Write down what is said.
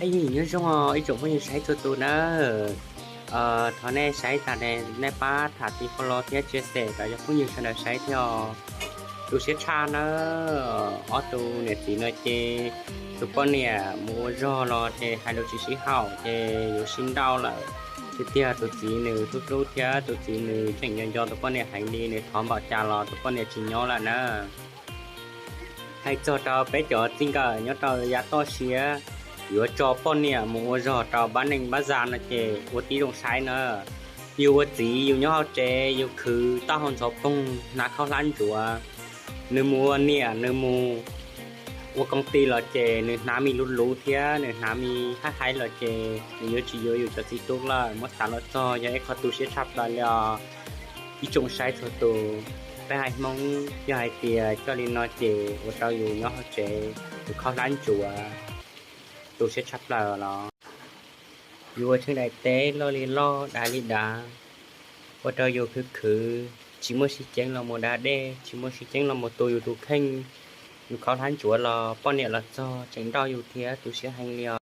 Ib yim nyob zoo os ib tsoom phooj ywg saib txhua tus nawb. Thov nej saib tas ne nej pab tham ti follow thiab share rau cov phooj ywg sawv daws saib thiab os. Tu siab tshaj nawb, ob tug niam txiv no ces tus poj niam mus ua zog los ces hais lus tsis sib haum ces yuav sib nrauj lawm. Tiag tiag tus txiv nws hlub hlub thiab tus txiv nws tseem nco nco tus poj niam heev li, nws thov npaum cas los tus poj niam tsis nyob lawm na. Hais txog rau peb cov txij nkawm nyob rau yav toj siab, yuav tso poj niam mus ua zog rau pab neej pab tsa no ces ua tib zoo saib na. Yus ua txiv yus nyob hauv tsev yus khwv taub hau ntxhov poog hnav khaub hlab ntsuav, nws mus ua niam nws mus ua koom ti los ces nws hnav me luv luv thiab nws hnav me haib haib los ces nws yuav tsis yuav yus cov txiv tub lawm. Muab xav los txog yog ib qho tu siab tshaj plaws li os. Ib tsoom saib txhua tus, peb haiv Hmoob yog hais tias coj li no ces ua rau yus nyob hauv tsev yus khaub hlab ntsuav, tu siab tshaj plaws los. Yus ua tsheej daim teb loj li loj dav li dav, ua rau yus khwv khwv tsis muaj sib ceeb los mus da dej, tsis muaj sib ceeb los mus tu yus tus kheej. Yus khaub hlab ntsuav los poj niam los txog tseem nrauj yus thiab tu siab heev li os.